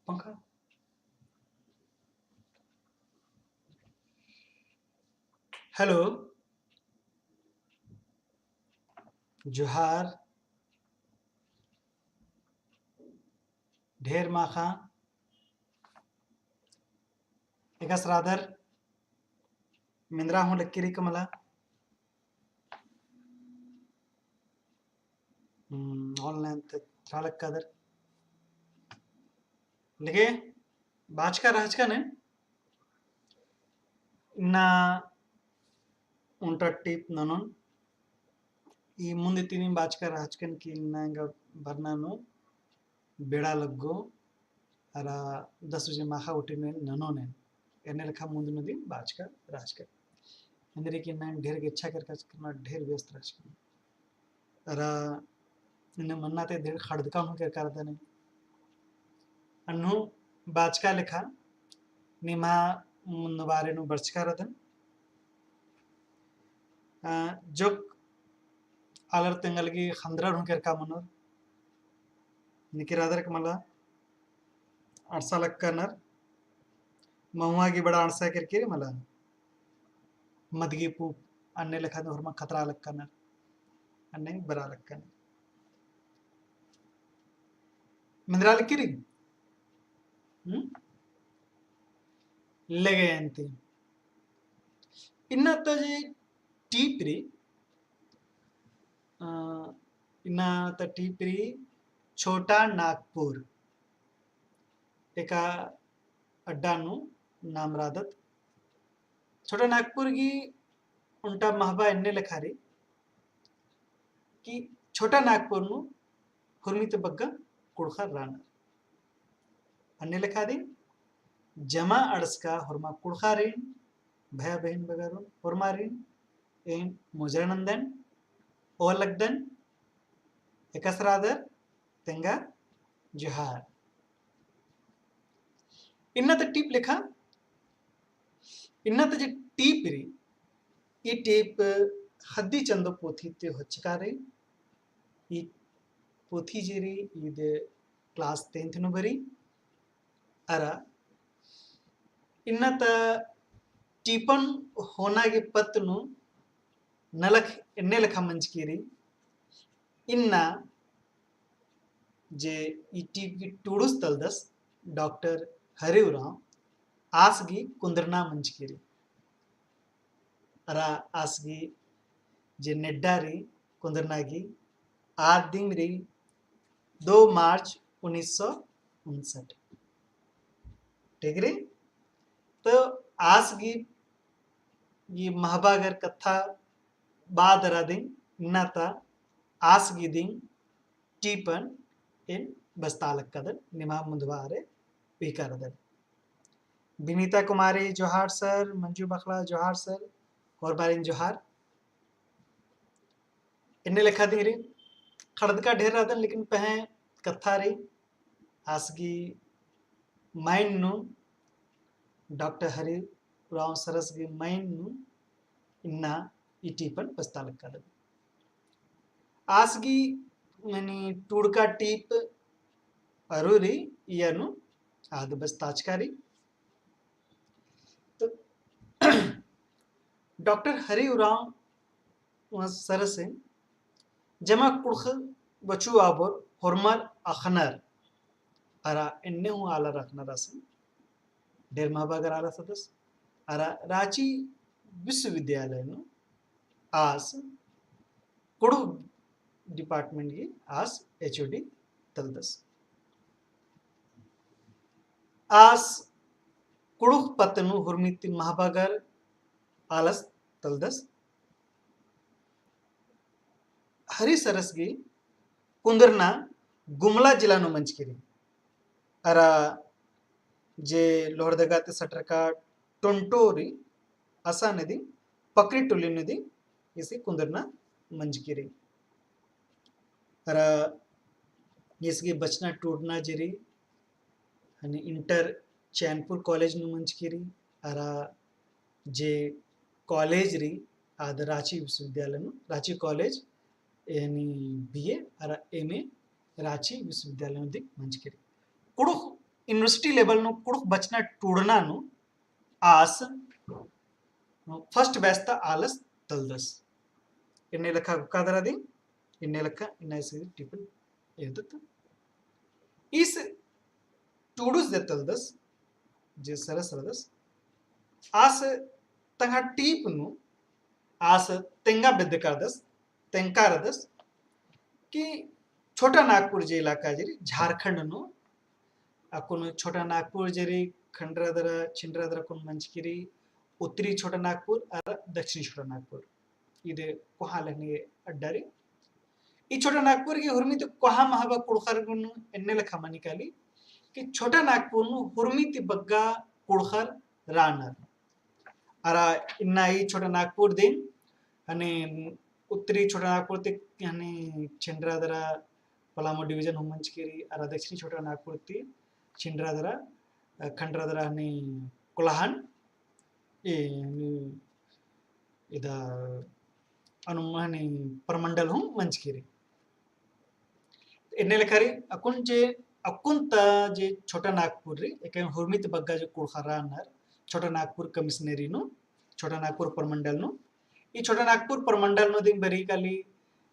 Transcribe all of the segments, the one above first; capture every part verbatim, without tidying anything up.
पंखा। Hello, जोहार। ढेर माखा। एकासे रअदर, मेंदरा हूँ लक्की रई का मला। हम्म, online ता चलआ लक्कादर। लेके बाचका रहचका ने, इन्ना ओन्टा टीप ननोन। ई मुन्द तिनी बाचका रहचकन कि इन्ना एंगा बरना नू बेड़ा लग्गो, अरा दस बजे माखा उठी में ननोन एन। एन्ने लेखा मुन्द नू दिम बाचका रहचकन। एन्देर कि इन्ना ढेर गेच्छा केरका रहचकन, ढेर व्यस्त रहचकन। अरा इन्ना मन्ना ती ढेर खड़दका हूँ केरका रअदन। अन्नु बाचका लेखा निम्हा मुन्द बारे नू बरचका रअदन। अ, जोक आलर तेंगा लगी खंदरर हूँ केरका मनोर। निकिरादर का मला अंड़सा लक्कनर, महुआ गही बड़ा अंड़सा केरकी रई मला, मदगी पूँप, अन्ने लेखा दे होरमा खतरा लक्कनर, अन्ने बरा लक्कनर। मेंदरा लक्की रई? हम्म? लेगे अन्ती। इन्ना ता जे टीप रई, अ, इन्ना ता टीप रई छोटा नागपुर। एका अड्डा नू नाम रअदत। छोटा नागपुर गही ओन्टा महबा एन्ने लेखा रई कि छोटा नागपुर नू हुरमी ती बग्गे कुँड़ुख़र रअनर। अन्ने लेखा दिम जमा अंड़सका होरमा कुँड़ुख़ारिन, भया बहिन बगरोन, होरमारिन एन मोजरा नन्दन, ओलगदन, एकासे रअदर, तेंगा जोहार। इन्ना ता टीप लेखा, इन्ना ता जे टीप रई, ई टीप ख़द्दी चंदो पोथी ती होचका रई। ई पोथी जे रई, ईद class tenth नू बरई। अरा इन्ना ता टीपन होना गही पत्त नू नलख एन्ने लेखा मंजकी रई। इन्ना जे ई टीप गही टूड़ुस तलदस डॉक्टर हरि उराँव आस गही कुन्दरना मंजकी रई। अरा आस गही जे नेड्डा रई कुन्दरना गही, आ दिम रई दो मार्च उन्नीस सौ उनसठ। ठीक रई? तो आस गही, गही महबा गर कत्था बअदर दिम, इन्ना ता आस गही दिम टीपन एन बस्ता लक्कदन, निम्हा मुन्दबारे उइका रअदन। विनीता कुमारी जोहार sir, मंजू बखला जोहार sir, होरमारिन जोहार। एन्ने लेखा दिम रई, खड़दका ढेर रअदन, लेकिन पहें कत्था रई, आस गही mind नू, डॉक्टर हरि उराँव सरस गही mind नू इन्ना ई टीपन बस्ता लक्कदन। आस गही मनी टूड़का टीप अरू रई, इया नू आद बस्ताचका रई। तो डॉक्टर हरि उराँव सरस एन जमा कुँड़ुख़ बचु आबोर होरमर अख़नर, अरा एन्ने हूँ आलर अख़नर आसिन, ढेर महबा गर आलर सदस, अरा राँची विश्वविद्यालय नू आस कुँड़ुख़ department गही आस H O D तलदस। आस कुँड़ुख़ पत्त नू हुरमी ती महबा गर आलस तलदस। हरि सरस गही कुन्दरना गुमला जिला नू मंजकी रई। अरा जे लोहरदगा ती सटरका टोंटो रई, असन दिम पकरी टोली नू दिम ईस गही कुन्दरना मंजकी रई। अरा ईस गही बचना टूड़ना जे रई, हनी inter चैनपुर college नू मंजकी रई, अरा जे college रई, आद राँची विश्वविद्यालय नू, राँची college, यानी B A अरा M A राँची विश्वविद्यालय नू दिम मंजकी रई। कुँड़ुख़ university level नू कुँड़ुख़ बचना टूड़ना नू आस first batch ता आलस तलदस। एन्ने लेखा गुक्का दरा दिम, एन्ने लेखा इन्ना इसे टिपन एदत। ईस टूड़ुस जे तलदस, जे सरस रअदस, आस तंग्है टीप नू आस तेंगा बेद्दका रअदस, तेंगका रअदस कि छोटा नागपुर जे इलाका जे रई, झारखंड नू, अक्कुन छोटा नागपुर जे रई, खंडरा दरा, छिंदरा दरा अक्कुन मंजकी रई, उत्तरी छोटा नागपुर और दक्षिणी छोटा नागपुर। इदे कोहा लेखनी अड्डा रई। ई छोटा नागपुर की हुरमी ती कोहा महबा कुँड़ुख़र गुन एन्ने लेखा मनी काली कि छोटा नागपुर नू हुरमी ती बग्गा कुँड़ुख़र रानर। अरा इन्ना ई छोटा नागपुर दिम, हने उत्तरी छोटा नागपुर ती, हने छिंदरा दरा पलामू division हूँ मंजकी रई, अरा दक्षिणी छोटा नागपुर ती छिंदरा दरा, अ, खंडरा दरा हने कोल्हान, ए, हने इदा अनुम हने प्रमंडल हूँ मंजकी रई। एन्ने लेखा रई, अक्कुन जे, अक्कुन ता जे छोटा नागपुर रई, एका हुरमी ती बग्गा जे कुँड़ुख़र रानर, छोटा नागपुर कमिश्नरी नू, छोटा नागपुर प्रमंडल नू, ई छोटा नागपुर प्रमंडल नू दिम बरई काली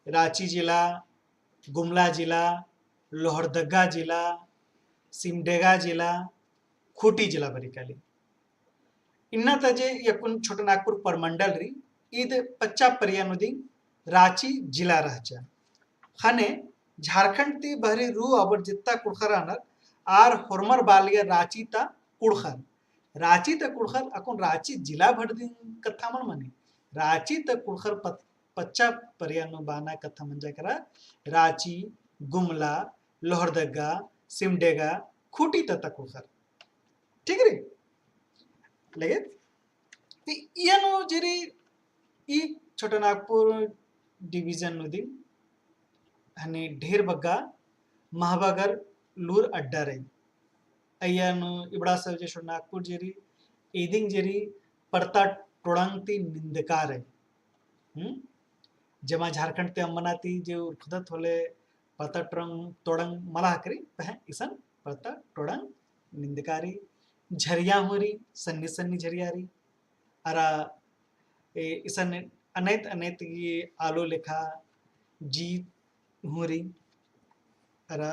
राँची जिला, गुमला जिला, लोहरदगा जिला, सिमडेगा जिला, खूंटी जिला बरई काली। इन्ना ता जे अक्कुन छोटा नागपुर प्रमंडल रई, ईद पच्चा परिया नू दिम राँची जिला रहचा। ख़ने झारखंड ती बहरी रऊ अबड़ जेत्ता कुँड़ुख़र रानर, आर होरमर बालिया राँची ता कुँड़ुख़र। राँची ता कुँड़ुख़र अक्कुन राँची जिला भर दिम कत्था मल मनी। राँची ता कुँड़ुख़र पत-, पच्चा परिया नू बअना कत्था मंजा केरा, राँची, गुमला, लोहरदगा, सिमडेगा, खूंटी ता ता कुँड़ुख़र। ठीक रई? लगे? ती इया नू जे रई ई छोटा नागपुर division नू दिम हने ढेर बग्गा महबागर लूर अड्डा रई। अइया नू इबड़ा सब जे छोटा नागपुर जे रई, इदिंग जे रई परता टोड़ंग ती निंदका रई। हम्म? जमा झारखंड ती अम्बना ती जे उरखदत होले परता टोड़ंग, टोड़ंग मला हकरी, पहें इसन परता टोड़ंग निंदका रई, झरिया हूँ रई, सन्नी सन्नी झरिया रई। अरा ए, इसन अनेत अनेत गी आलो लेखा जी हूँ रई, अरा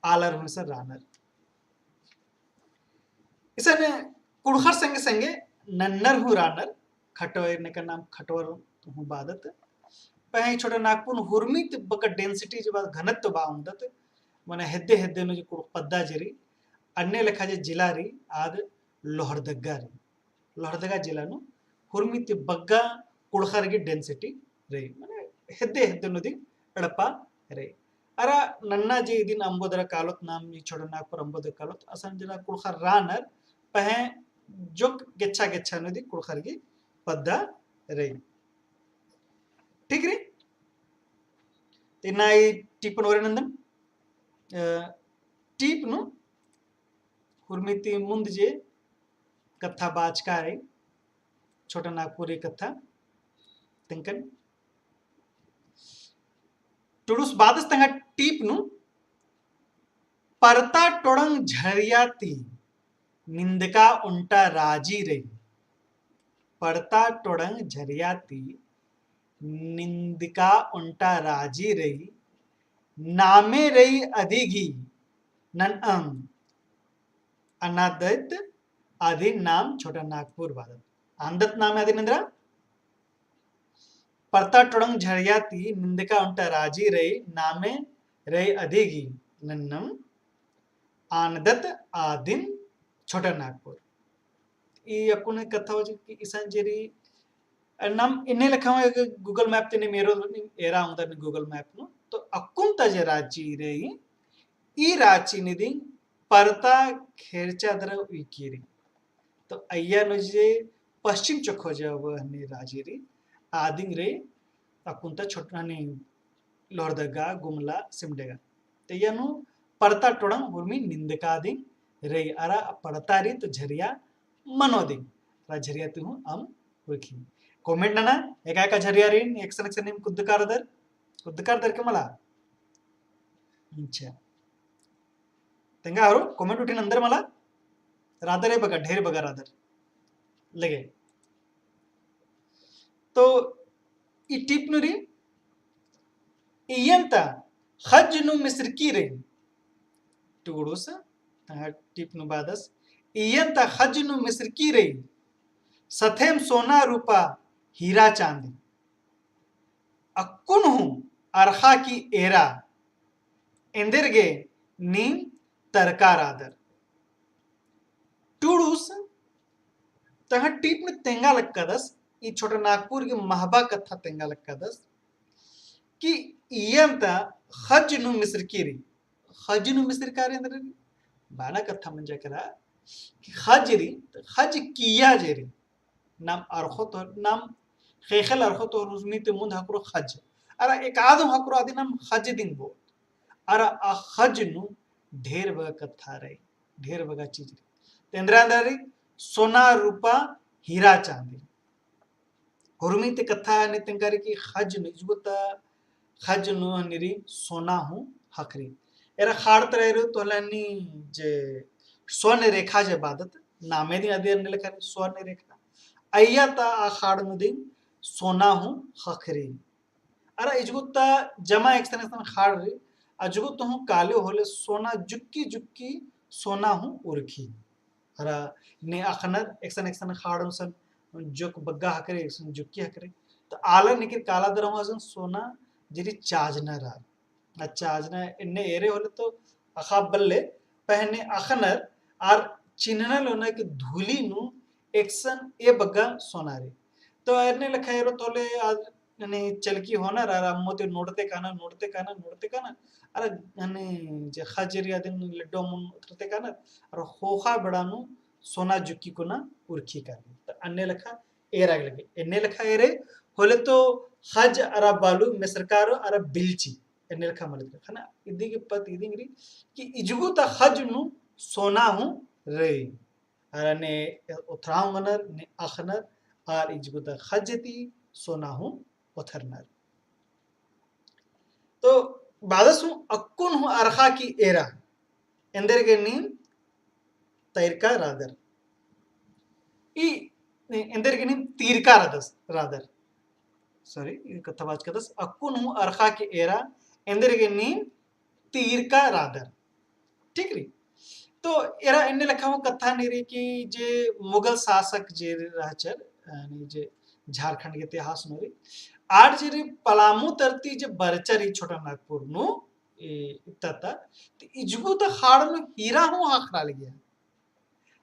आलर हूँ इसन रानर। इसन कुँड़ुख़र संगे संगे नन्नर हूँ रानर, खटवर, नेका नाम खटवर हूँ बअदत। पहें छोटा नागपुर हुरमी ती बग्गा density जे बा घनत्व बा ओंगदत, मने हेद्दे हेद्दे नू जे कुँड़ुख़ पद्दा जे रई, अन्ने लेखा जे जिला रई, आद लोहरदगा रई। लोहरदगा जिला नू हुरमी ती बग्गा कुँड़ुख़र गी density रई, मने हेद्दे हेद्दे नू दिम एड़पा रई। अरा नन्ना जे इदिन अम्बोदरा कालोत, नाम ई छोटा नागपुर अम्बोदरा कालोत, असन जिला कुँड़ुख़र रानर, पहें जोक गेच्छा गेच्छा नू दिम कुँड़ुख़र गी पद्दा रई। ठीक रई? इन्ना ई टीपन ओरे नंदन, अ, टीप नू हुरमी ती मुन्द जे कत्था बाचका रई, छोटा नागपुरी कत्था, तेंकन टुडुस बादस तंगा टीप नू, परता टोड़ंग झरिया ती निंदका ओन्टा राजी रई। परता टोड़ंग झरिया ती निंदका ओन्टा राजी रई। नामे रई अदिगी नन्नम। अन्नदत आदिन नाम छोटा नागपुर बअदत। अन्नदत नामे आदिन एन्दरा? परता टोड़ंग झरिया ती निंदका ओन्टा राजी रई, नामे रई अदिगी नन्नम। अन्नदत आदिन छोटा नागपुर। ई अक्कुन कत्था बाचकन कि इसन जे रई, नाम इन्ने लेखा हूँ एक Google Map ती नीम एरो, नीम एरा ओंगदर नी Google Map नू, तो अक्कुन ता जे राँची रई, ई राँची नू दिम परता खेरचा दरा उइकी रई। तो अइया नू जे पश्चिम चोखो जे अबड़न राजी रई, आदिंग रई, अक्कुन ता छोटा हनी लोहरदगा, गुमला, सिमडेगा। तो अइया नू परता टोड़ंग हुरमी निंदका दिंग रई, अरा परता रई तो झरिया मनो दिंग, अरा झरिया ती हूँ अम्म उइकी। Comment नना, एका एका झरिया रई, एकसन एकसन नीम कुद्दका रअदर, कुद्दका रअदर के मला? अच्छा। तेंगा हरो comment उठिन अंदर मला, रअदर ए बग्गा, ढेर बग्गा रअदर। लगे। तो ई टीप नू रई, इय्यन ता ख़ज्ज नू मिसरकी रई। टुड़ुस, तंग्है टीप नू बअदस, इय्यन ता ख़ज्ज नू मिसरकी रई, सथेम सोना रूपा हीरा चांदी। अक्कुन हूँ अरख़ा की एरा, एन्देरगे नीम तरका रअदर। टुड़ुस, तंग्है टीप नू तेंगा लक्कादस, ई छोटा नागपुर की महबा कत्था तेंगा लक्कादस, कि इय्यन ता ख़ज्ज नू मिसरकी रई। ख़ज्ज नू मिसरका रई एन्देर रई? बअना कत्था मंजा केरा कि ख़ज्ज रई, तो ख़ज्ज किय्या जे रई। नाम अरख़ोत, नाम ख़ेख़ेल अरख़ोत, उर्मी ती मुन्द ख़क्खरो ख़ज्ज। अरा एकादम ख़क्खरो अदिन नाम ख़ज्ज दिम बओत। अरा आ ख़ज्ज नू ढेर बग्गा कत्था रई, ढेर बग्गा चीज रई। तो एन्देर एन्देर रई, सोना, रूपा, हीरा, चांदी। उर्मी ती कत्था ने तेंगा रई कि ख़ज्ज नू, इजगो ता ख़ज्ज नू हन्नी रई सोना हूँ ख़क्खरी। एरा ख़ाड़ तरा एरो तो होले हन्नी जे स्वर्ण रेखा जे बअदत, नामे दिम अदिन अन्ने लेखा रई स्वर्ण रेखा। अइय्या ता आ ख़ाड़ नू दिम सोना हूँ ख़क्खरी। अरा इजगो ता जमा एकसन एकसन ख़ाड़ रई, अजगो ता हूँ काले होले सोना जुक्की जुक्की सोना हूँ उरखी। अरा ने अख़नर एकसन एकसन ख़ाड़ नू सन जोक बग्गा ख़क्खरे, एकसन जुक्की ख़क्खरे। तो आलर निकिर काला दरा हूँ असन सोना जे रई चाजना रअर। अच्छा, आज ना एन्ने एरे होले तो अख़ा बल्ले, पहें ने अख़नर आर चिन्हना लोना कि धूली नू एकसन ए बग्गा सोना रई। तो एन्ने लेखा एरोत होले आर ने चलकी होनर, आर अम्मो ती नोड़ते कानर, नोड़ते कानर, नोड़ते कानर, अरा ने जे ख़ज्ज रई अदिन लेड्डो अम्मुन ओथरते कानर, अरा ख़ोख़ा बेड़ा नू सोना जुक्की कुना उरखी काली। तो अन्ने लेखा एरा लगे, एन्ने लेखा एरे होले तो ख़ज्ज अरा बालू मेसरका रओ अरा बिलची। एन्ने लेखा मलत रई। ख़ने इदी गे पत्त इदिंग रई कि इजगो ता ख़ज्ज नू सोना हूँ रई। अरा ने ओथरा ओंगनर, ने अख़नर, आर इजगो ता ख़ज्ज ती सोना हूँ ओथरनर। तो बअदस हूँ अक्कुन हूँ अरख़ा की एरा, एन्देरगे नीम तइरका रअदर। ई एन्देरगे नीम तीरका रअदस, रअदर। Sorry, ई कत्था बाचकदस, अक्कुन हूँ अरख़ा की एरा, एन्देरगे नीम तीरका रअदर। ठीक रई? तो एरा एन्ने लेखा हूँ कत्था नू रई कि जे मुगल शासक जे रहचर, यानी जे झारखंड के इतिहास नू रई, आर जे रई पलामू तरती जे बरचर ई छोटा नागपुर नू, ए, इत्ता ता, तो इजगो ता ख़ाड़ नू हीरा हूँ ख़क्खरा लगिया।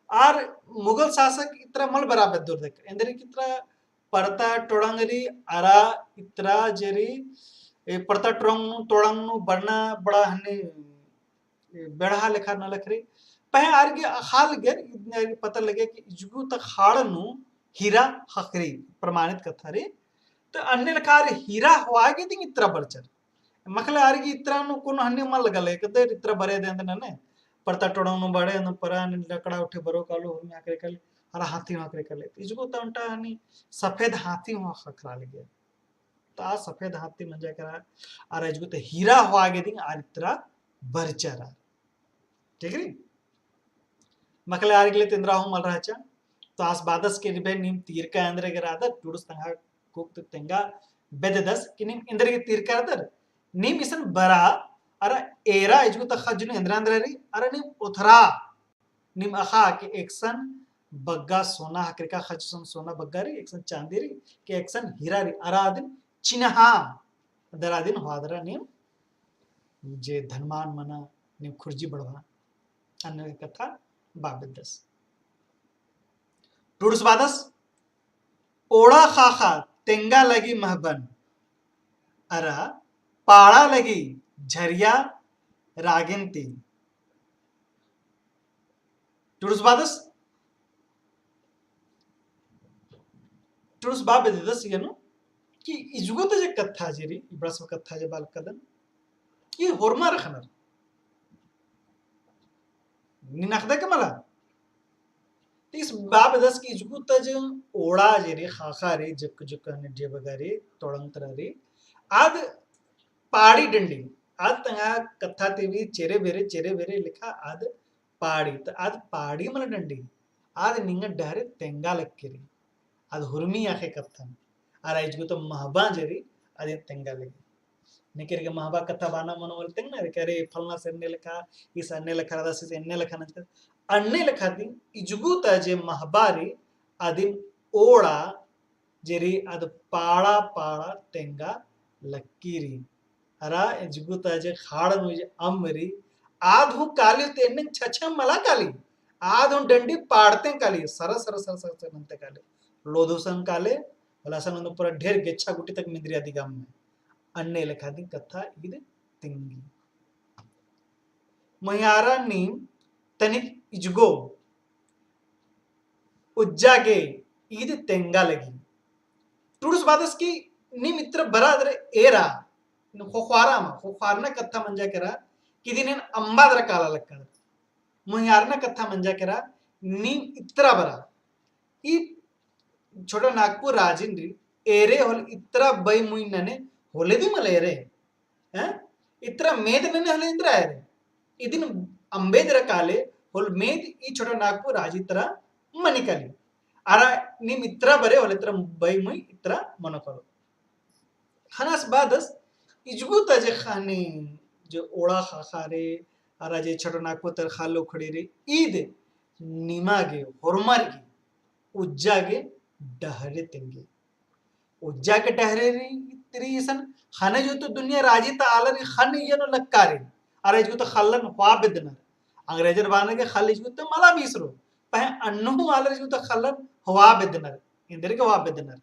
आर मुगल शासक इतरा मल बरा बेद्दोर देख, एन्देर कि इतरा परता टोड़ंग रई, अरा इतरा जे रई, ए, परता टोड़ंग नू, टोड़ंग नू बरना बड़ा हन्ने, ए, बेड़ा लेखा नलख रई। पहें आर गे अख़ा लगियर, इतने आर गे पता लगे कि इजगो ता ख़ाड़ नू हीरा ख़क्खरी, प्रमाणित कत्था रई। तो अन्ने लेखा आर हीरा होआ गे दिम इतरा बरचर। मखले आर गे इतरा नू कोनो हन्नी मल लगा ले, कदे इतरा बरे दे अंदर नने। परता टोड़ंग नू बरे अंदर परा ने लकड़ा उठे बरो कालो, हुरमी ख़क्खरे काले, अरा हाथी ख़क्खरे काले। इजगो ता ओन्टा हन्नी सफेद हाथी हूँ ख़क्खरा लगिया। तो आ सफेद हाथी मंजा केरा, अरा इजगो ता हीरा होआ गे दिम आर इतरा बरचर। ठीक रई? मखले आर गे ले तेंदरा हूँ मल रहचा। तो आस बअदस के निबे नीम तीरका एन्देरगे रअदर, टुड़ुस तंग्है कुक्क ती तेंगा बेद्ददस कि नीम एन्देरगे तीरका रअदर, नीम इसन बरा, अरा एरा इजगो ता ख़ज्ज नू एन्देर एन्देर रई, अरा नीम ओथरा, नीम अख़ा कि एकसन बग्गा सोना ख़क्खरका, ख़ज्ज सन सोना बग्गा रई, एकसन चांदी रई, कि एकसन हीरा रई, अरा अदिन चिन्हा दरा अदिन होआ दरा नीम जे धनमान मना, नीम खुर्जी बढ़वा। अन्ने कत्था बआ बेद्दस। टुड़ुस बअदस, ओड़ा ख़ाख़ा तेंगा लगी महबन, अरा पाड़ा लगी झरिया रागिन ती। टुड़ुस बअदस, टुड़ुस बआ बेद्ददस इय्या नू कि इजगो ता जे कत्था जे रई, इबड़ा सब कत्था जे बआ लक्कादन, ई होरमर ख़नर। नीन अख़दय का मला? तो ईस बआ बेद्दस कि इजगो ता जे ओड़ा जे रई, ख़ाख़ा रई, जुक्क जुक्क हन्ने ढेर बग्गा रई, टोड़ंग तरा रई, आद पाड़ी डंडी, आद तंगआ कत्था ती भी चेरे बेरे, चेरे बेरे लेखा आद पाड़ी, त आद पाड़ी मला डंडी, आद निंगा डहरे तेंगा लक्की रई। आद हुरमी आखे कत्थन। अरा इजगुत महबा जे रई, आदिन तेंगा लगी। नेकेर गे महबा कत्था बाना मनो होले तेंगना रई, अरे फलना से एन्ने लेखा, इस एन्ने लेखा रअदस, इस एन्ने लेखा नंजकस। अन्ने लेखा दिम इजगुत जे महबा रई, आदिन ओड़ा जे रई आद पाड़ा पाड़ा तेंगा लक्की रई। अरा इजगुत जे खाड़ नू जे अम्म रई, आद हूँ काली ते एन्ने छछम मला काली, आद हूँ डंडी पाड़ते काली, sir sir sir sir sir नन्ते काली, लोधुसन काले, भला सन पूरा ढेर गेच्छा गुट्ठी तक मिंदरी अदिगे अम्म। अन्ने लेखा दिम कत्था ईद तिंगी। महियारा नीम तनिक इजगो उज्जा गे ईद तेंगा लगी। टुड़ुस बादस कि नीम इत्रा बरा दरा एरा, ख़ोख़वारा मा, ख़ोख़वारना कत्था मंजा केरा, कि इदिन एन अम्बा दरा काला लक्का दरा। महियारना कत्था मंजा केरा, नीम इत्रा बरा। ई छोटा नागपुर राजिन रई, एरे होले इत्रा बई मुई नने होले दिम मला एरे। हैं? इत्रा मेद नने होले इत्रा एरे। इदिन अम्बे दरा काले होले मेद ई छोटा नागपुर राजी तरा मनी काली। अरा नीम इत्रा बरे होले इत्रा बई मुई इत्रा मनो कालो। ख़नस बादस इजगुत जे ख़ने जे ओड़ा ख़ाख़ा रई, अरा जे छोटा नागपुर तरा ख़ल्ल उखड़ी रई, ईद निमा गे, होरमर गे, उज्जा गे डहरे तेंगे। उज्जा गे डहरे रई, इतरी इसन ख़ने जो तो दुनिया राजी ता आलर ख़न्न इय्या नू लक्का रई। अरा इजगुत ख़ल्लन होआ बेद्दनर। अंग्रेजर बानर गे ख़ल्ल इजगुत मला बीसरो। पहें अन्नु हूँ आलर इजगुत ख़ल्लन होआ बेद्दनर। एन्देरगे होआ बेद्दनर।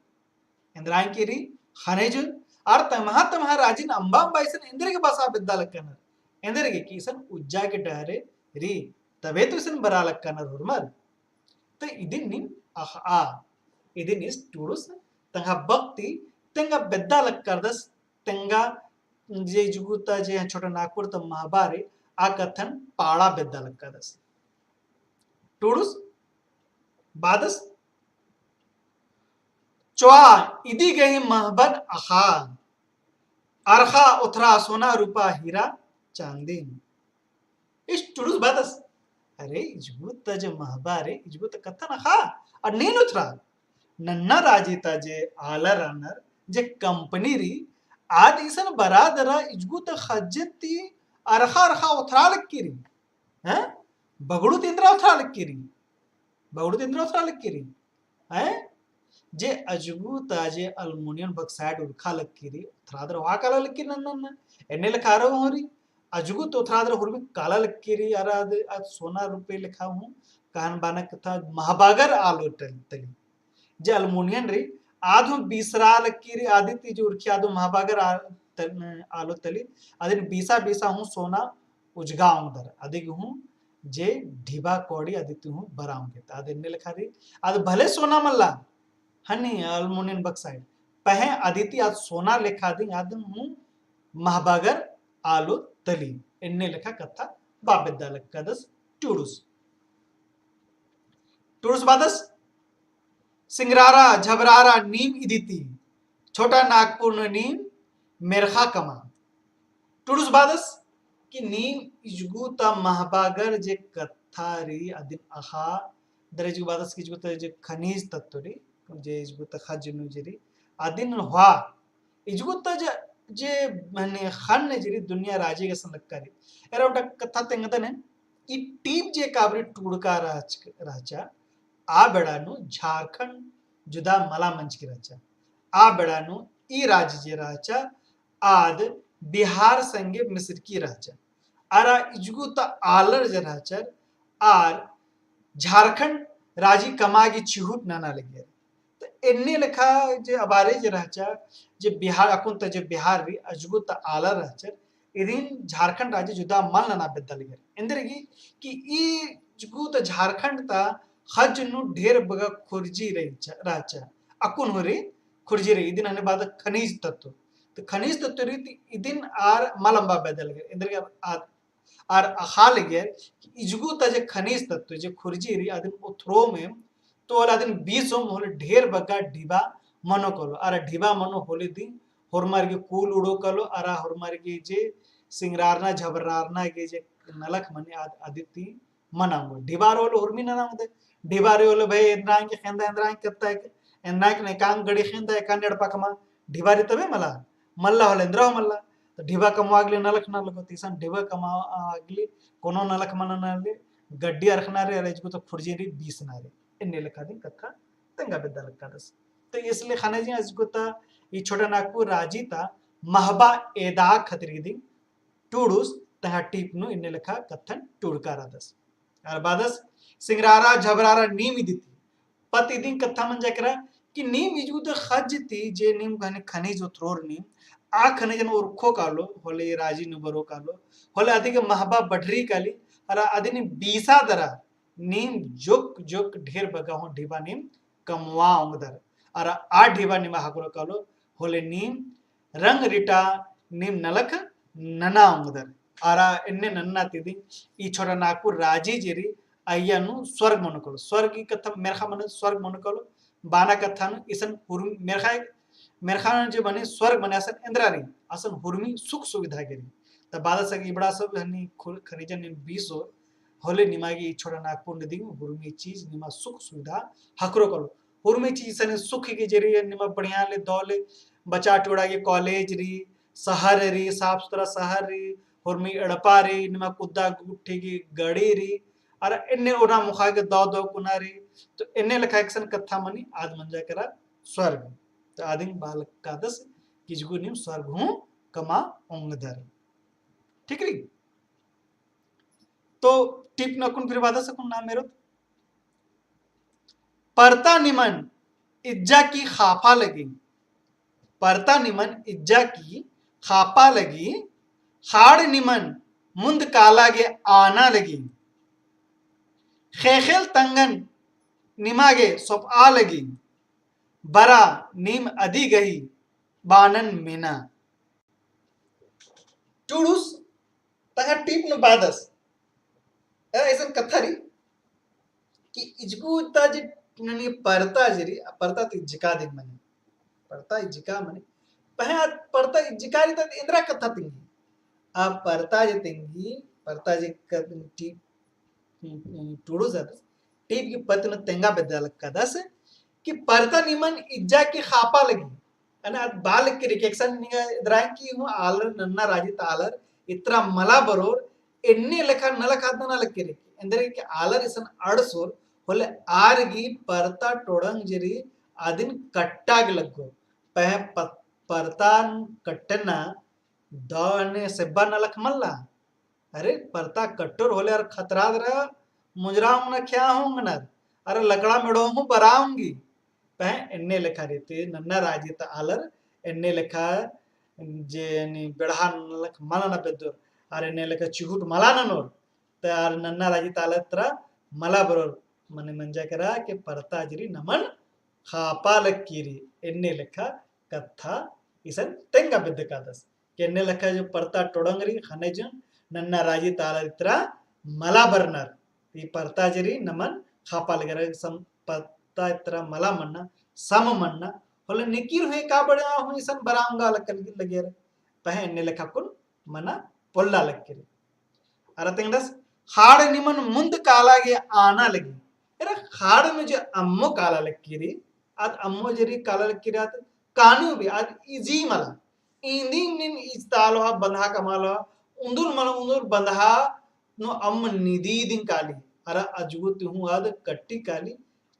एन्देरगे कि रई ख़ने जो, अरा तम्हा तम्हा राजिन अम्बा अम्बा इसन एन्देरगे बसा बेद्दा लक्कनर। एन्देरगे कि इसन उज्जा गे डहरे रई, तबे तो इसन बरा लक्कनर होरमर। तो इदिन नीम अख़आ, इदिन इस टुड़ुस तंगआ बक्ती तेंगा बेद्दा लक्कदस, तेंगा जे इजगुत जे छोटा नागपुर ता महबा रई, आ कत्थन पाड़ा बेद्दा लक्कदस। टुड़ुस बादस चोआ इदी गही महबन अख़ा, अरख़ा ओथरा सोना रूपा हीरा चांदिन। इस टुड़ुस बादस, अरे इजगुत जे महबा रई, इजगुत कत्थन अख़ा, अरा नीन ओथरा। नन्ना राजी ता जे आलर रअनर, जे कंपनी रई, आद इसन बरा दरा इजगुत ख़ज्जन ती अरख़ा अरख़ा ओथरा लक्की रई। हैं? बगड़ू ती एन्दरा ओथरा लक्की रई। बगड़ू ती एन्दरा ओथरा लक्की रई। हैं? जे अजगुत जे aluminium bauxite उरख़ा लक्की रई, ओथरा दरा होआ काला लक्की रई नन्ना। एन्ने लेखा अरा हूँ रई, अजगुत ओथरा दरा होरमी काला लक्की रई, अरा आद, आद सोना रूपे लेखा हूँ, कहन बाना कत्था महबागर आलो तल-, तली। जे aluminium रई, आद हूँ बीसरा लक्की रई, आदी ती जे उरख़ी आद हूँ महबागर आ-, तल-, आलो तली, आदिन बीसा बीसा हूँ सोना उजगा ओंगदर, अदिगे हूँ जे ढिबा कौड़ी अदी ती हूँ बरा ओंगेत। आद एन्ने लेखा रई, आद भले सोना मल्ला, हनी aluminium bauxite, पहें अदी ती आद सोना लेखा दिम आद हूँ महबागर आलो तली, एन्ने लेखा कत्था बआ बेद्दा लक्कदस टुड़ुस। टुड़ुस बादस सिंगरारा, झबरारा नीम इदी ती, छोटा नागपुर नू नीम मेरख़ा कमा। टुड़ुस बादस कि नीम इजगुत महबागर जे कत्था रई अदिन अख़ा, दरा इजगुत बादस कि इजगुत जे खनिज तत्व रई, जे इजगुत ख़ज्ज नू जे रई, अदिन होआ, इजगुत जे, जे मने ख़न्न जे रई दुनिया राजी गे असन लक्का रई। एरा ओन्टा कत्था तेंगदन, ई टीप जे काबरी टूड़का रहच-, रहचा, आ बेड़ा नू झारखंड जुदा मला मंजकी रहचा। आ बेड़ा नू ई राजी जे रहचा, आद बिहार संगे मिसरकी रहचा। अरा इजगुत आलर जे रहचर, आर झारखंड राजी कमागे चिहुट नना लगियर। त एन्ने लेखा जे अबारे जे रहचा, जे बिहार, अक्कुन त जे बिहार रई, अजगुत आलर रहचर, इदिन झारखंड राजी जुदा मल नना बेद्दा लगियर। एन्देरगे कि ई इजगुत झारखंड ता ख़ज्ज नू ढेर बग्गे खुर्जी रहचा, रहचा। अक्कुन हूँ रई खुर्जी रई, इदिन अन्ने बाद खनिज तत्व। त खनिज तत्व रई, त इदिन आर मल अम्बा बेद्दा लगियर। एन्देरगे आर आर अख़ा लगियर कि इजगुत जे खनिज तत्व जे खुर्जी रई अदिन ओथरोम एम, तो होले अदिन बीसोम होले ढेर बग्गे ढिबा मनो कालो। अरा ढिबा मनो होले दिम होरमर गे कूल उड़ो कालो, अरा होरमर गे जे सिंगरारना झबरारना गे जे नलख मनी आद अदिती मना ओंगो। ढिबा रओ होले हुरमी नना ओंगदर। ढिबा रओ होले भाई एन्दरा गे खेंदा, एन्दरा गे कत्था के, एन्दरा गे नेकांग गड़ी खेंदा, एकान एड़पा कमा, ढिबा रई तबे मला, मल्ला होले एन्दरा हूँ मल्ला। तो ढिबा कमआ गे ले नलख नना लगो, तीसन ढिबा कमआ गे ले कोनो नलख मना नना ले, गड्डी अरखना रई, अरा इजगो तो फुर्जी रई, बीसना रई। एन्ने लेखा दिम कत्था तेंगा बेद्दा लगदस। तो इसलिए ख़ने जे इजगो ता ई छोटा नागपुर राजी ता महबा एदा खतरी दिम टूड़ुस तंग्है टीप नू एन्ने लेखा कत्थन टूड़का रअदस। अरा बादस सिंगरारा झबरारा नीम इदिती। पत्त इदिन कत्था मंजा केरा कि नीम इजगो ता ख़ज्ज ती जे नीम गने खनिज ओथरोर नीम, आ खनिजन ओरखो कालो, होले राजी नू बरओ कालो, होले अदिगे महबा बढ़री काली, अरा अदिन बीसा दरा नीम जोक जोक ढेर बग्गे हूँ ढिबा नीम कमआ ओंगदर। अरा आ ढिबा निमा ख़क्खरो कालो, होले नीम रंग रिटा नीम नलख नना ओंगदर। अरा एन्ने नन्ना ती दिम ई छोटा नागपुर राजी जे रई अइय्या नू स्वर्ग मनो कालो। स्वर्ग ई कत्था मेर्ख़ा मने स्वर्ग मनो कालो। बाना कत्था नू इसन हुरमी मेर्ख़ा, मेर्ख़ा नू जे मने स्वर्ग मने असन एन्दरा रई, असन हुरमी सुख सुविधा गे रई। त बादस इबड़ा सब हनी खु-, खनिजन नीम बीसोर, होले निमा गे ई छोटा नागपुर नू दिम हुरमी चीज निमा सुख सुविधा ख़क्खरो कालो। हुरमी चीज सने सुख गे जे रई निमा बढ़िया ले दव ले बचा टोड़ा गे कॉलेज रई, शहर रई, साफ सुथरा शहर रई, हुरमी एड़पा रई, निमा कुद्दा गुट्ठी गे गड़ी रई, अरा एन्ने ओना मुखा गे दव दव कुना रई। तो एन्ने लेखा एकसन कत्था मनी आद मंजा केरा स्वर्ग। तो आदिन बआ लगदस कि इजगो नीम स्वर्ग हूँ कमआ ओंगदर। ठीक रई? तो टीप नू अक्कुन फिर बादस अक्कुन नाम एरोत। परता निमन इज्जा की ख़ापा लगी, परता निमन इज्जा की ख़ापा लगी, ख़ाड़ निमन मुन्द काला गे आना लगी, ख़ेख़ेल तंगन निमा गे सोपआ लगी, बरा नीम अदी गही बानन मेना। टूड़ुस तंग्है टीप नू बादस। अ, ऐसन कत्था रई कि इजगो ता जे ननी परता जे रई, परता ती इजका दिम मनी। परता इजका मनी। पहें आद परता इजका रई ता एन्दरा कत्था तिंगी। आ परता जे तिंगी, परता जे क-, टीप टूड़ुस टीप की पत्त नू तेंगा बेद्दा लगदस कि परता निमन इज्जा की ख़ापा लगी। अने आद बआ लगी कि एकसन निंगा एन्दरा कि हूँ आलर नन्ना राजी ता आलर इतरा मला बरोर एन्ने लेखा नलख आद नना लगी कि एन्दरा कि आलर इसन अंड़सोर होले आर गही परता टोड़ंग जे रई आदिन कट्टा गे लग्गो। पहें प-, परता कट्टना दव ने सेब्बा नलख मल्ला। अरे, परता कट्टोर होले अरा खतरा दरा मुंजरा ओंगना ख्या ओंगनर। अरा लकड़ा मेड़ो हूँ बरा ओंगी। पहें एन्ने लेखा रीति नन्ना राजी ता आलर एन्ने लेखा जे नी बेड़हा नलख मला नना बेद्दोर। अरा एन्ने लेखा चिहुट मला ननोर। त अरा नन्ना राजी ता आलर तरा मला बरोर। मने मंजा केरा के परता जे रई नमन ख़ापा लगी रई। एन्ने लेखा कत्था इसन तेंगा बेद्दा लगदस। कि एन्ने लेखा जो परता टोड़ंग रई, ख़ने जो नन्ना राजी ता आलर इतरा मला बरनर। ई परता जे रई नमन ख़ापा लगी रई, सम-, परता इतरा मला मन्ना, सम मन्ना, होले निकिर हूँ एका बेड़ा हूँ इसन बरा ओंगा लग्गी रई। पहें एन्ने लेखा कुन मना पोल्ला लग्गी रई। अरा तेंगदस, ख़ाड़ निमन मुन्द काला गे आना लगी। एरा ख़ाड़ में जो अम्मो काला लग्गी रई, आद अम्मो जे रई काला लग्गी रई, आद कानू भी, आद इजी मला। इन्दिम नीन इजतालोहा, बंधा कमालोहा, उन्दुल मला उन्दुल बंधा नू अम्म निदी दिम काली, अरा अजगो ती हूँ आद कट्टी काली,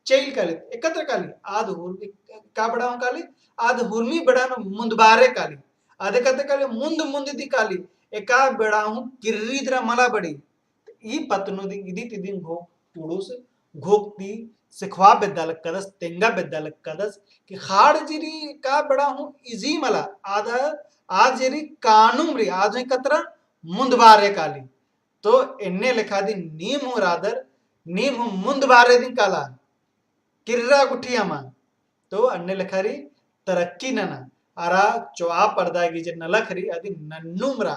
चइल काली, एकत्र काली, आद हुर-, एका बेड़ा हूँ काली, आद हुरमी बेड़ा नू मुन्दबारे काली, आद एकत्र काली, मुन्द मुन्द दी काली, एका बेड़ा हूँ किर्री दरा मला बड़ी। ई पत्त नू दिम, इदी ती दिम घोख टूड़ुस, घोख ती सिखवा बेद्दा लगदस, तेंगा बेद्दा लगदस, कि ख़ाड़ जे रई एका बेड़ा हूँ इजी मला, आद, आद जे रई कानुम रई, आद हूँ एकत्र मुन्दबारे काली। तो एन्ने लेखा दिम नीम हूँ रअदर, नीम हूँ मुन्दबारे दिम काला, किर्रा गुट्ठी अमा। तो अन्ने लेखा रई तरक्की नना, अरा चोआ परदा गे जे नलख रई, अदिन नन्नुम रआ,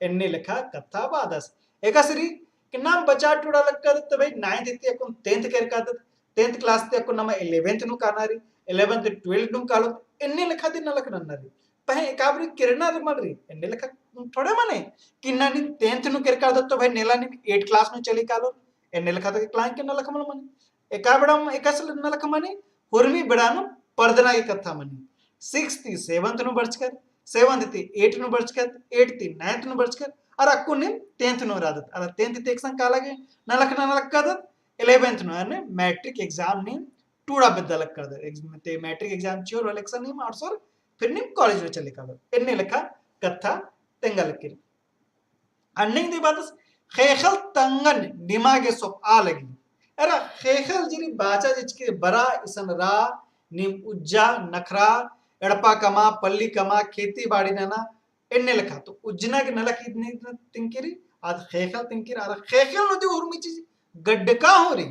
एन्ने लेखा कत्था बादस। एकासे रई कि नाम बचा टूड़ा लगदत, तो भाई ninth ती अक्कुन tenth केरकादत, tenth class ती अक्कुन नमा eleventh नू काना रई, eleventh twelfth नू कालोत, एन्ने लेखा दिम नलख नन्ना रई। पहें एकाबरी किर्रना रई मल रई, एन्ने लेखा थोड़े मने, कि इन्ना नीम tenth नू केरका रअदत तो भाई नेला नीम eight class नू चली कालोर, एन्ने लेखा तो इकलांग के नलख मल मने। एका बेड़ा एकासे नलख मने, हुरमी बेड़ा नू परदना गे कत्था मने। Sixth ती seventh नू बरचकर, seventh ती eight नू बरचकर, eight ती ninth नू बरचकर, अरा अक्कुन नीम tenth नू रअदत। अरा tenth ती एकसन काला गे नलख नना लक्कादत, eleventh नू, यानी matric exam नीम टूड़ा बेद्दा लक्कादत। Ex-, ते matric exam चिओर होले एकसन नीम आड़सोर, फिर नीम college नू चली कालोर। एन्ने लेखा कत्था तेंगा लक्किरी। अन्नेंग दी बादस ख़ेख़ेल तंगन निमा गे सोपआ लगी। अरा ख़ेख़ेल जिरी बाचा जिचकी बरा इसन रा, नीम उज्जा, नखरा, एड़पा कमा, पल्ली कमा, खेती बाड़ी नना, एन्ने लेखा। तो उज्जना गे नलख इदनी तिंकिरी, आद ख़ेख़ेल तिंकिरी, अरा ख़ेख़ेल नू दी उर्मी चीज गड्डका हूँ री।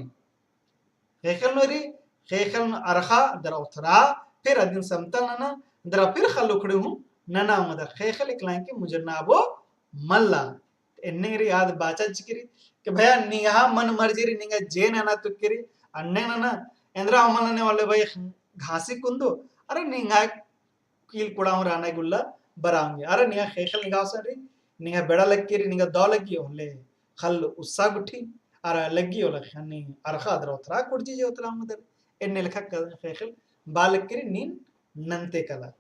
ख़ेख़ेल नू री, ख़ेख़ेल नू अरख़ा, दरा ओथरा, फिर अदिन समतल नना, दरा फिर ख़ल्ल उखड़ी हूँ नना ओंगदर। ख़ेख़ेल इकलांग के मुजरना आबो मल्ला। एन्ने री आद बाचा चिकिरी, कि भैया निंग्हा मन मर्जी री निंग्हा जे नना तुक्किरी, अन्ने नना, एन्द्रा हूँ मल नने वाले भाई घासी कुंदो, अरे निंग्हा कील कुड़ा हूँ राना गुल्ला बरांगे। अरा निंग्हा ख़ेख़ेल निंग्हा ओसन री, निंग्हा बेड़ा लग्गी री, निंग्हा दौ लग्गी होले, ख़ल्ल उस्सा गुट्ठी, अरा लग्गी होले, ख़न्नी अरख़ा दरा ओथरा कुड़जी जे ओथरा मुदर, एन्ने लेखा क-, ख़ेख़ेल बा लग्गी री नीन नन्ते कला।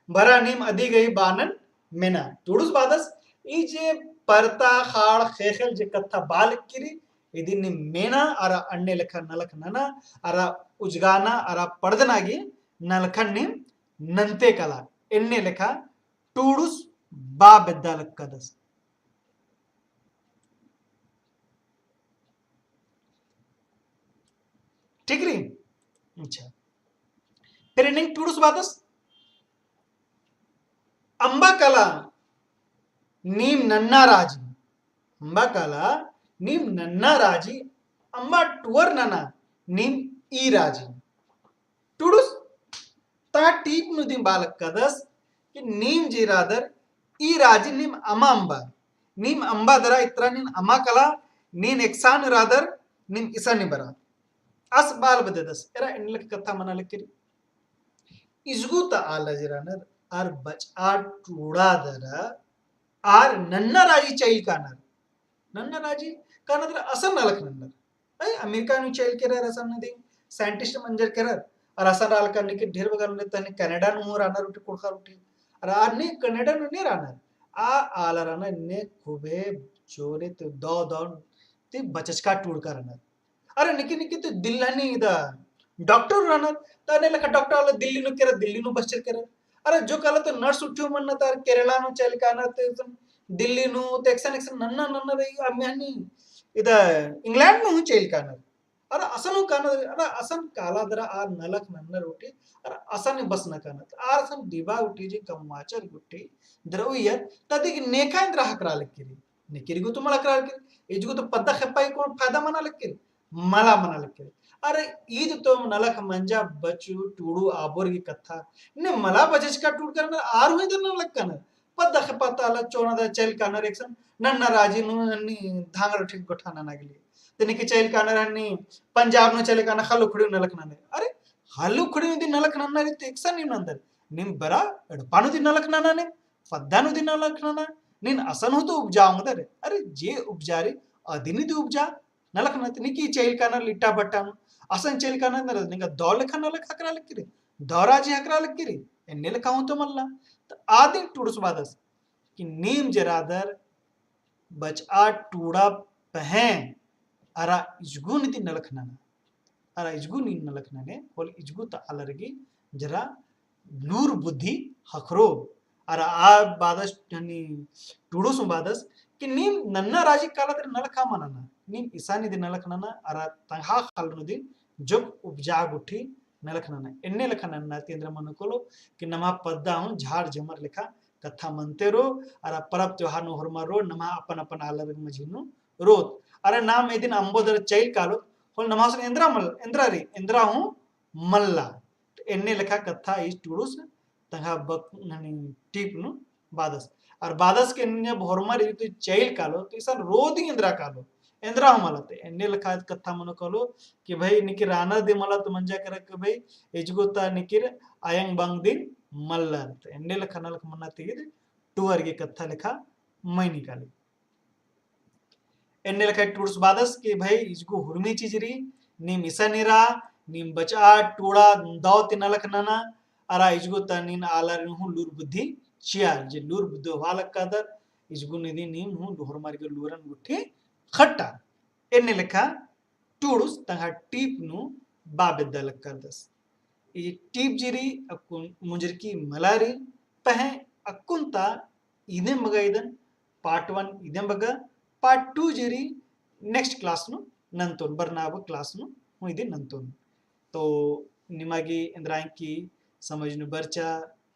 बरा नीम अदी गही बानन मेना। टुड़ुस बादस, ई जे परता ख़ाड़ ख़ेख़ेल जे कत्था बा लग्गी री, इदी नीम मेना, अरा अन्ने लेखा नलख नना, अरा उजगाना, अरा पड़दना गे नलखन नीम नन्ते कला, एन्ने लेखा टुड़ुस बा बेद्दा लक्कादस। ठीक री? अच्छा। फिर एन्ने टुड़ुस बादस, अम्बा कला नीम नन्ना राजी। अम्बा कला नीम नन्ना राजी, अम्बा टुअर नना नीम ई राजी। टुड़ुस ता टीप नू दिम बा लक्कादस कि नीम जे रादर ई राजी नीम अमा अम्बा। नीम अम्बा दरा इतरा नीन अमा कला, नीन एकसन रादर, नीम इसानी बरा। अस बाल बदेदस, एरा एन्ने लेखा कत्था मना लक्किरी। इजगु ता आला जे रअनर, आर बचआ टूड़ा दरा, आर नन्ना राजी चइल कानर। नन्ना राजी कानर दरा असन नलख नन्नर। अई अमेरिका नू चइल केरर असन नदी scientist मंजर केरर। अरा असन राल करने के ढेर बगल ने तने कनाडा नू रअनर उठी कुड़खा उठी। अरा आर ने कनाडा नू ने रअनर। आ आला रअनर ने खूबे जोरे ते दौ दौ ते बचचका टूड़का रअनर। अरे निकी निकी ते दिल्ली हनी इदा डॉक्टर रअनर, त एन्ने लेखा डॉक्टर आला दिल्ली नू केरर, दिल्ली नू बस्चर केरर। अरे जो काला तो नर्स उठियो मन्ना तार केरला नू चइल कानर ते दिल्ली नू ते एकसन एकसन नन्ना नन्ना रई अम्म हनी इदा इंग्लैंड नू हूँ चइल कानर। अरे असन हूँ कानर, अरे असन काला दरा आ नलख नन्नर उठी, अरे असन बसना कानर। आर असन डिबा उठी जे कमवाचर गुट्ठी दरा उइयर, तदिक नेखा एन्द्रा हकरा लक्किरी। निकिरी गो तो मला करार के, इजगो तो पद्दा खेप्पा ही कौन फायदा मना लग के, मला मना लग के। अरे ईद तो नलख मंजा बचु टूड़ू आबोर की कत्था। ने मला बचचका टूड़ करना, आर हुई दर नलख करना। पद्दा खेप्पा ताला चोना दा चइल कानर एकसन, नन्ना राजी नू हनी धांगड़ ठीक गोठाना नगली। तनी के चइल कानर हनी पंजाब नू चइल कानर ख़ल्ल उखड़ी नलख नन्नर। अरे, ख़ल्ल उखड़ी दी नलख नन्नर ते एकसन नीम नन्दर। नीम बरा एड़पा नू दी नलख नन्ना ने, पद्दा नू दी नलख नन्ना, नीन असन हूँ तो उपजा ओंगदर। अरे जे उपजा री, अदिन दी उपजा, नलख नन्ना, निकी चइल कानर लिट्टा बट्टा नू, असन चइल कानर नर, निंगा दौ लेखा नलख हकरा लक्किरी, दौ राजी हकरा लक्किरी, एन्ने लेखा हूँ तो मल्ला। त आदिन टुड़ुस बादस, कि नीम जे रादर, बचआ टूड़ा पहें, अरा इजगुन दी नलख नन्ना। अरा इजगुन दी नलख नन्ने, होले इजगु ता आलर गी जरा लूर बुद्धि हखरो। अरा आ बादस हनी टुड़ुस बादस कि नीम नन्ना राजी काला दरा नलख मल नन्ना। नीम इसानी दी नलख नन्ना, अरा तंगहा ख़ल्ल नू दी जोक उपजा गुट्ठी नलख नन्ना। एन्ने लेखा नन्ना ती एन्द्रा मनो कालो कि नमा पद्दा हूँ झार झमर लेखा कत्था मनते रो, अरा परब त्योहार नू होरमर रो, नमा अपन अपन आलर मझी नू रोत। अरा नाम एदिन अम्बो दरा चइल कालोत, होले नमा सन एन्द्रा मल, एन्द्रा री, एन्द्रा हूँ मल्ला। त एन्ने लेखा कत्था ई टुड़ुस तंगहा बक-, हनी टीप नू बादस। अरा बादस के एन्ने होरमर इदी चइल कालो, तो इसन रोदी एन्द्रा कालो, एन्द्रा हूँ मल्ला। त एन्ने लेखा कत्था मनो कालो कि भाई निकिर रानर दी मल्ला तो मंजा केरा कि भाई इजगो ता निकिर अयंग बंग दी मल्ला। त एन्ने लेखा नलख मन्ना ती ईद टूअर गे कत्था लेखा मइनी काली। एन्ने लेखा टूड़ुस बादस कि भई इजगु हुरमी चीज रई, नीम इसन इरा, नीम बचआ टूड़ा दव ती नलख नना, अरा इजगु ता नीन आलारिन हूँ लूर बुद्धि चिआ, जे लूर बुद्धि होआ लक्कादर, इजगु निदी नीम हूँ होरमार गे लूरन गुट्ठी खट्टा। एन्ने लेखा टूड़ुस तंग्है टीप नू बआ बेद्दा लक्कादस। ई टीप जे रई अक्कुन मुंजरकी मला रई, पहें अक्कुन ता इदेम बग्गे इदन, part one इदेम बग्गे, part two जे रई next class नू नन्तोन, बरना अब class नू हूँ इदिन नन्तोन। तो निमा गे एन्द्रा एंकी समझ नू बरचा,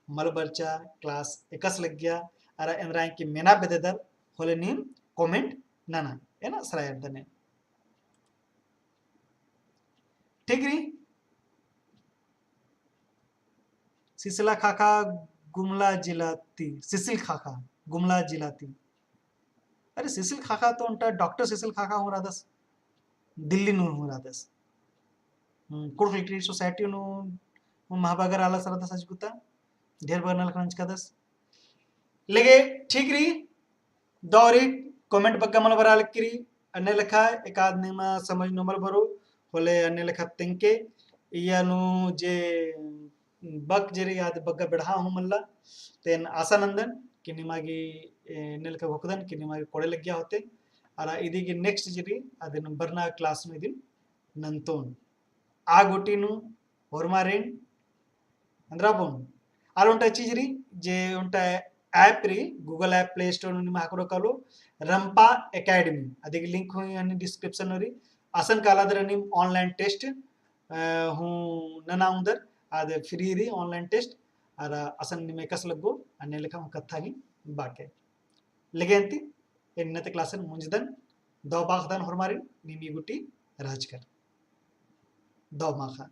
मल बरचा, class एकासे लग्गिया, अरा एन्द्रा एंकी मेना बेद्ददर होले नीम comment नना, एन्ने सरायर दने। ठीक रई? सिसिला खाखा गुमला जिला ती, सिसिल खाखा गुमला जिला ती। अरे सिसिल खाखा तो ओन्टा डॉक्टर सिसिल खाखा हूँ रअदस, दिल्ली नू हूँ रअदस। हम्म, कुँड़ुख़ Literary Society नू हूँ महबगर आलस रअदस अजगुता, ढेर बग्गे नलख नंजकादस। लेगे ठीक रई, दव रई comment बग्गे मल बरआ लक्की रई, अन्ने लेखा एकाद निमा समझ नू मल बरओ, होले अन्ने लेखा तेंगके, इया नू जे बक जे रई आद बग्गे बेड़हा हूँ मल्ला, तेन आसा नन्दन कि निमा गे, ए, अन्ने लेखा घोखदन कि निमा गे कोड़े लग्गिया होते, अरा इदी गे next जे रई, अदिन बरना class नू इदिन नन्तोन। आ गूटी नू होरमारिन एन्द्रा बओन। आर ओन्टा चीज रई, जे ओन्टा app रई, Google app Play Store नू निमा ख़क्खरओ कालो, रंपा Academy। अदिगे link हूँ अन्ने description नू रई। असन कालादर नीम online test, अ, हूँ नना ओंगदर, आद free रई online test। अरा असन निम एकासे लग्गो, अन्ने लेखा हूँ कत्था नीम बाके। लेगे अन्ती, एन्ने ती class एन मुंजदन, दव माख़दन होरमारिन, नीम ई गूटी रहचकर। दव माख़ा।